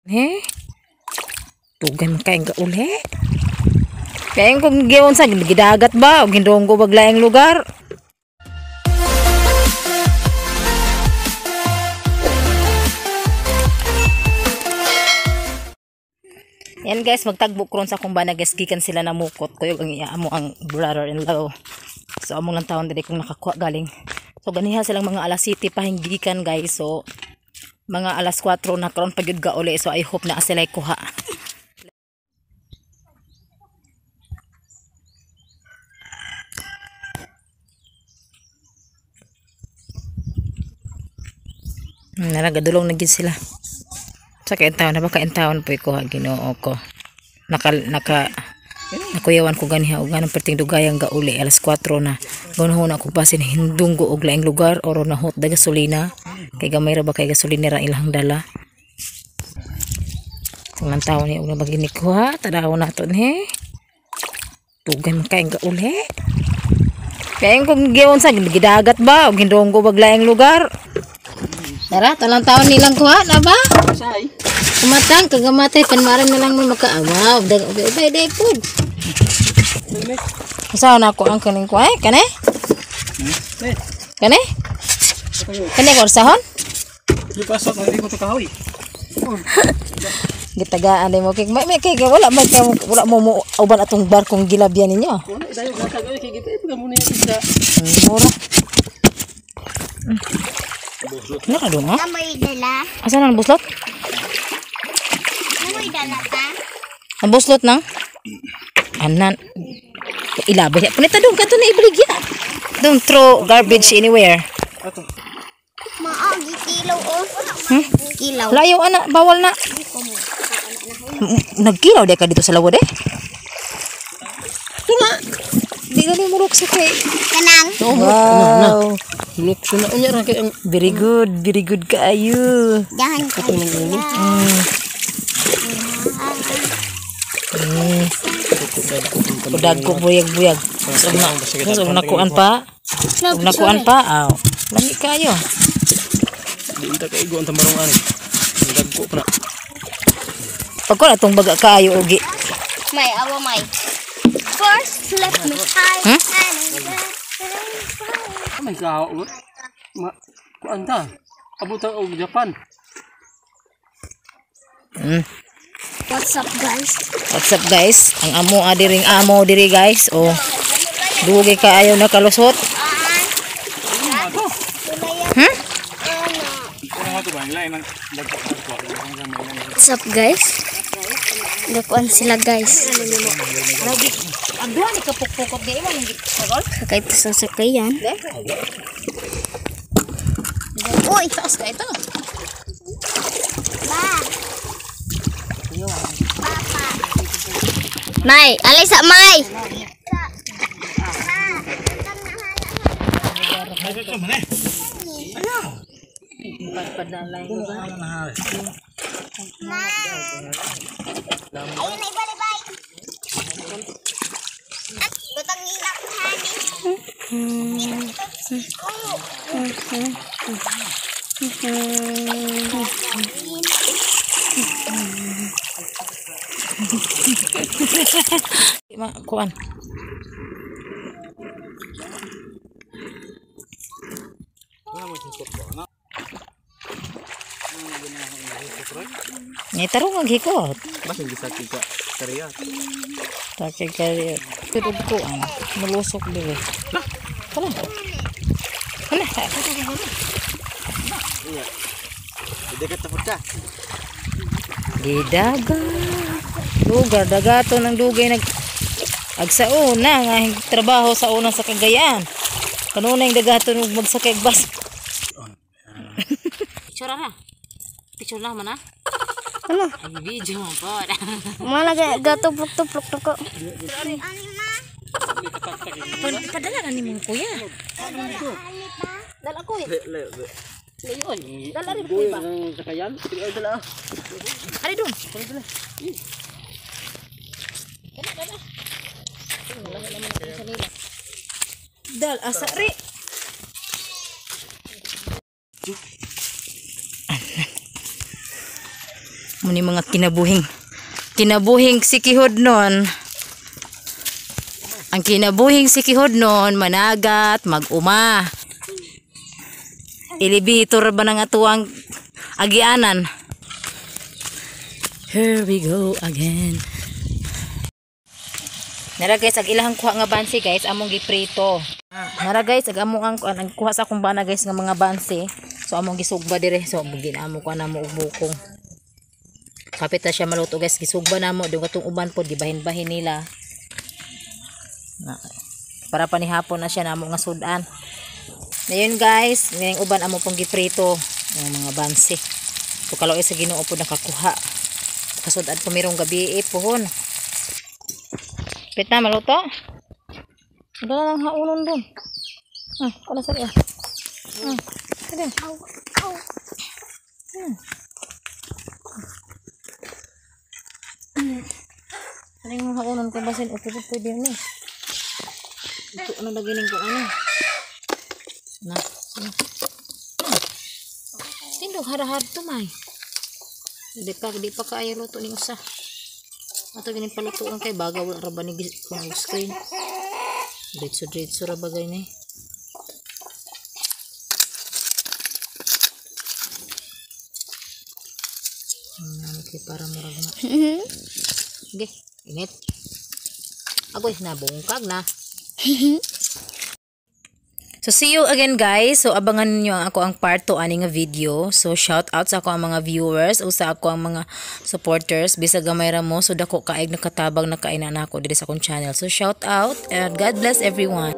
Eh? Dugay man kaayong gauli. Kaya kung giyon sa gidagat ba o gindonggo baglaing lugar. Yan guys, magtagbo karon sa akong bana guys, gikan sila namukot kuyog ang iya amo ang brother-in-law. So among lang taon diri kung nakakuha galing. So ganiha silang mga alas 7 pa gikan guys. So mga alas 4 na karon pa gyud gauli. So I hope na sila kuha. Naragadulong na gid sila. Sa kaintaon na ba kaintaon po ikuha Ginoo ko. Naka nakuyawan ko ganiha og ganang perting dugayang gauli alas 4 na. Gunahon ako basin hindunggo og laing lugar oro na hot da gasolina. Kay gamay ra ba kay gasolina ra ilang dala. Tungan taon ni og nabagini kuha tadawon nato ni. Dugay man kaayong gauli. Kay kung giyon sa gidagat ba o gindonggo baglaing lugar. Tara, talang taon nilang kuha na ba? Say. Kumatang, kagamatay, panmaran na lang mo makaawaw. Ubay, day po. Saan ako ang kaning kuha? Eh, kane? Kane? Kane ko sahon? Di pasok, hindi ko to kahoy. Gitagaan mo kay may kay wala may kay wala mo uban atong barkong gilabyan ninyo. Wala dayo gatag ay kay gitay pag mo niya isa. Mura. Ano ka doon, ha? Namoy dala. Asan ang buslot? Namoy dala pa. Ang buslot nang? Anan. Ilabay. Punita doon ka doon na ibaligya. Don't throw garbage anywhere. Maagi kilaw oh. Hmm? Kilaw. Layo ana, bawal na. Nagkilaw di ka dito sa lawod eh. Ito nga. Di gani murok sa kay. Kanang. Wow. Lukso na unya ra kay ang very good kaayo. Dahan ka. Kudag ko buyag-buyag. So nakuan pa. Ug nakuan pa. Aw. Lami kaayo. Di unta kay igo ang tamarong ani. Dagko pa na. Pagko na tong baga kaayo ugi. May awa may. First let me hide. Hmm? May kahaw ko. Ma kuan ta. Abot og Japan. What's up guys? What's up guys? Ang amo adiring amo diri guys. Oh. Dugay kaayo nakalusot. Hmm? What's up guys? Dakuan sila guys. Ang duha ni kapukpukot di mo ning sagol. Sakay ito sa sakayan. Uy, taas ka ito. Ba. Papa. May, alay sa may. Ayun na ibalibay. Butang ilak hani. Ma, kuan. Ngay tarong ang hikot. Basin gisakig ka kariya. Takig kariya. Pero kuan, malusok dili. Tara. Hala. Dekat tapos ka. Gidaga. Lugar dagato ng dugay nag ag sa una nga trabaho sa una sa Cagayan. Kanunay dagato nung magsakay og bus. Picture na. Picture na man ah. Ano? Ay video mo po. Mana gatuplok-tuplok na ko. Padala na ni mong kuya. Dala ko eh. Dala rin kuya ba? Sakayan, dala. Ari dun. Dal asa ri. Muni mga kinabuhing. Kinabuhing sikihod nun. Ang kinabuhing sikihod nun, managat, mag-uma. Elevator ba ng atuang agianan? Here we go again. Nara guys, ag ilahang kuha nga bansi guys, among giprito. Nara guys, ag among ang kuha sa akong bana guys nga mga bansi. So among gisugba dire. So ginamo ko na mo og bukong. Kapit na siya maluto guys, gisugba namo do katong uban pod gibahin-bahin nila. Na, para pa ni hapon na siya namo nga sudan. Ngayon guys, ngayong uban amo pong giprito ng mga bansi. So kaloy sa Ginoo po nakakuha. Kasud-an po mirong gabi eh, pohon. Pit na maluto. Wala lang haunon dun. Ah, kuna sa iya. Ah, sige. Ow, ow. Ano yung haunon ko basin? Upo po pwede yun eh. Ito ano lagi ning ko ano. Na, na. Tindog harahar to may. Di pa kaayo luto ning usa. Ato gini palutuon kay baga wala ra ba ni kung screen. Diretso diretso ra bagay ni. Kay para murag na. Sige, init. Agoy, nabungkag na. So see you again guys. So abangan niyo ang ako ang part 2 ani nga video. So shout out sa ako ang mga viewers o sa ako ang mga supporters bisag gamay ra mo, so dako kaayg nakatabang nakaina na ako diri sa akong channel. So shout out and God bless everyone.